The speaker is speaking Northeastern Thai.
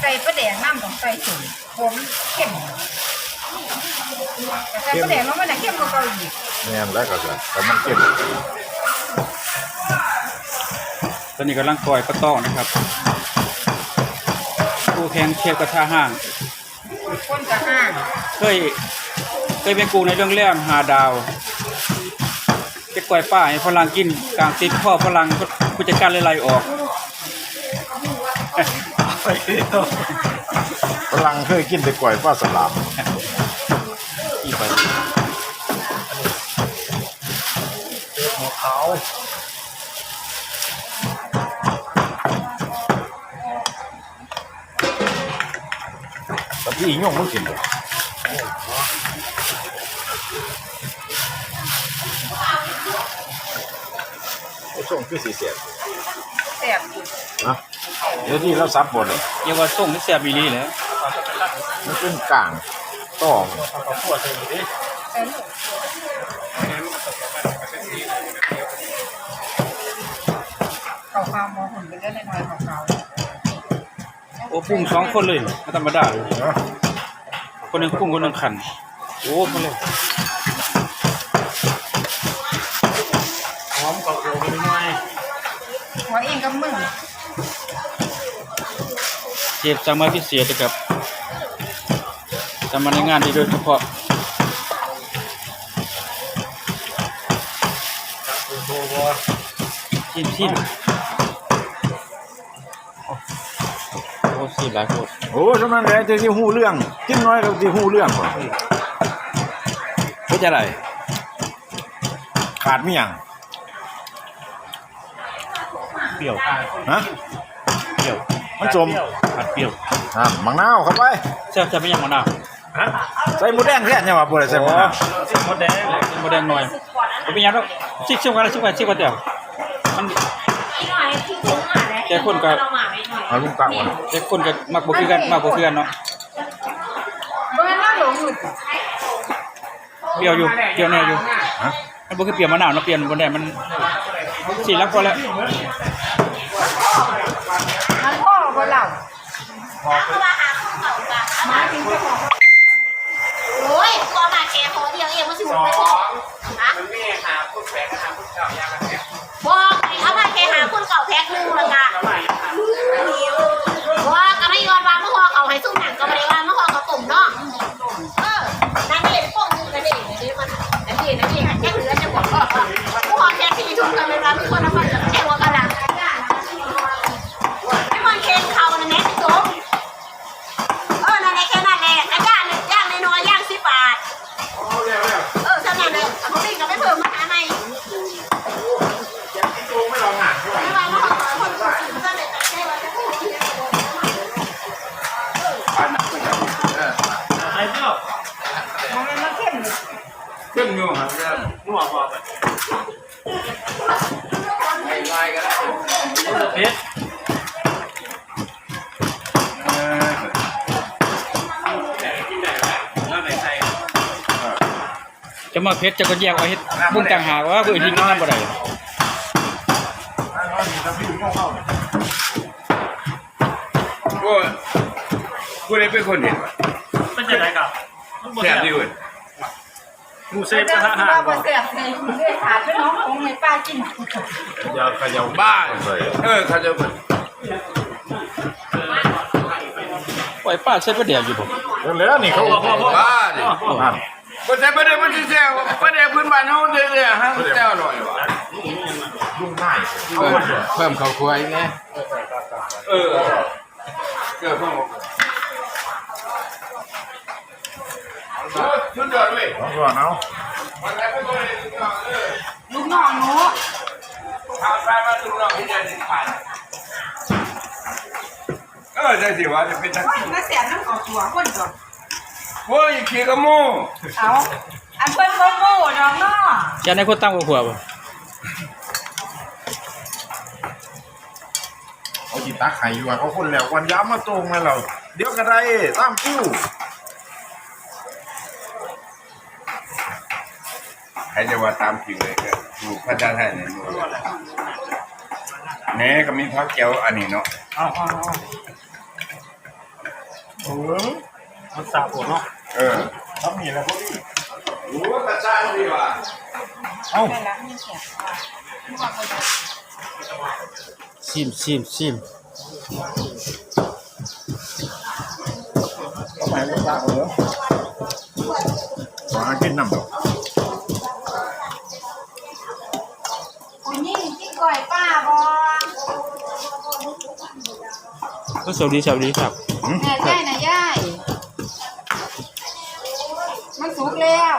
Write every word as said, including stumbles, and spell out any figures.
ใส่ปลาแดกน้ำของใส่ถุงผมเข้มแต่ใส่ปลาแดกแล้วมันจะเข้มกว่าเกาหลีแม่นแล้วก็จะแต่มันเข้มตอนนี้กำลังก้อยปลาตองนะครับผู้แข่งเชฟกระทะห้างคนกระห้างเคยเคยเป็นกูในเรื่องแรมห้าดาว ไปก้อยปลาให้ฝรั่งกินกลางติดพ่อฝรั่งผู้จัดการเลยไล่ออกฝรั่งเคยกินแต่ก้อยปลาสลามอีกไปหัวขาวกับอีหยงมันกินเลยช่วงคือสีเสียดแซ่บอยู่นะเดี๋ยวนี้เราสับบดเลยเรียกว่าส่งที่แซ่บอีหลีเลยมันเป็นกลางต่อเขาข้าวมองหุ่นเป็นเรื่องน้อยของเขา โอ้ปรุงสองคนเลยไม่ธรรมดาเลยคนหนึ่งปรุงคนหนึ่งขันโอ้มาเลยหอมกับโอ้ยหน่อยหัวเองกับมึงเชฟสั่งมาพิเศษนะครับสั่งมาในงานนี้โดยเฉพาะชิมชิม โอ้สิหลายคนโอ้สมันแหละจะสิฮู้เรื่องกินน้อยก็สิฮู้เรื่องว่ะเป็นจังไดขาดมีหยังเปรี้ยวฮะเปรี้ยวมันสมผัดเปรี้ยวอ่ะหมากนาวเข้าไปแซ่บๆมีหยังหมากนาว ใส่หมูแดงแทนเนี่ยว่ะบ่ได้ใส่หมูแดงหมูแดงหน่อยบ่เป็นหยังดอกซิกซิมกันซิมกันซิมกันเดี๋ยวมันแต่คนก็เอาลุงตักก่อนแต่คนก็มักบ่คือกันมักบ่คือกันเนาะเปรี้ยวอยู่เปรี้ยวแน่อยู่ฮะมันบ่คือเปรี้ยวมะนาวเนาะเปรี้ยวบ่ได้มันสิแล้วพอแล้วมันพอบ่เล่า โอ้ยตัวมาแค่หอเดียวเองมันสิหมดไปหมดฮะมันมีหาคุณแปดกับหาคุณเก้าอย่างละแพ็คบอกให้เอามาแค่หาคุณเก้าแพ็คหนึ่งละกะบอกก็ไม่ยอมว่ามาห่อเขาให้ซุ่มหนังก็ไม่ได้ว่ามาห่อเขาต้มเนาะเออนั่นเองพวกนึงนั่นเองนี่มันนั่นเองนั่นเองแค่เหลือจะบอกว่าห่อแค่สี่ถุงก็ไม่รับมีคนเอาไปแค่หัวกระดาษ ให้มันเค็มเขานะแม่พี่โจ๊กเออ นั่นแหละแค่นั้นแหละอ่ะย่างย่างน้อยๆย่างสิบบาท เออเท่านั้นเลยอ่ะผมเองก็ไปเพิ่มมาหาใหม่ไม่ว่ามาขอคนอื่นก็เลยจะได้ว่าจะพูดที่นี่ ไอ้เจ้ามันมันเค็ม เข้มอยู่ครับ นัวพอไป เผ็ดเออ จะมาเผ็ดจะก็แยกเอาเฮ็ดบุ้งต่างหากว่าผู้อื่นกินน้ำบ่ได้โอ้ยผู้ใดเป็นคนเห็นวะเป็นจังได๋ครับแซ่บดีเว้ย หมูเซฟกระทะห่างว่าบ่แซ่บเลยเลือดขาดไปน้องคงในป้ากินเขย่าเขย่าบ้าเออเขย่าปล่อยป้าใส่ปลาแดกอยู่บ่นั่นแหละนี่เขาบ้าดิบ่ใส่ปลาแดกมันสิแซ่บปลาแดกพื้นบ้านเฮาเด้อฮะแต่อร่อยว่ะลุงนายเพิ่มเพิ่มข้าวคั่วอีกแน่เออ เกิดเพิ่งออกโอ้ยสุดยอดเลยของก่อนเอา ลูกน้องหนู ทางซ้ายมาลูกน้องที่จะสิบพันเออได้สิวะจะเป็นจังโอ้ยมาแสบน้ำเขาตัวคนก่อนโอ้ยขี้กระโม่เอาอันเพิ่นบ่โม่ดอกเนาะจะในคนตั้งหัวบ่ เขาสิตักให้อยู่ว่าเขาคนแล้ววันยามมาตรงมาแล้วเดี๋ยวก็ได้ตามคิวใครจะว่าตามคิวเลยก็ถูกพระเจ้าไทยเนี่ยแหน่ก็มีพักแก้วอันนี้เนาะเอาเอาเอา เออ มันสาบปวดเนาะ เออ ทำนี่แหละพวกนี้ โอ้ยกระชากดีว่ะ เอ้า ชิม ชิม ชิม เอาไปเลยจ้า เออ ขอหากินน้ำดอก ผู้หญิงกินก้อยปลาบ่ ก็สวัสดี สวัสดีครับ อืม แม่ใหญ่นะยาย มันสุกแล้ว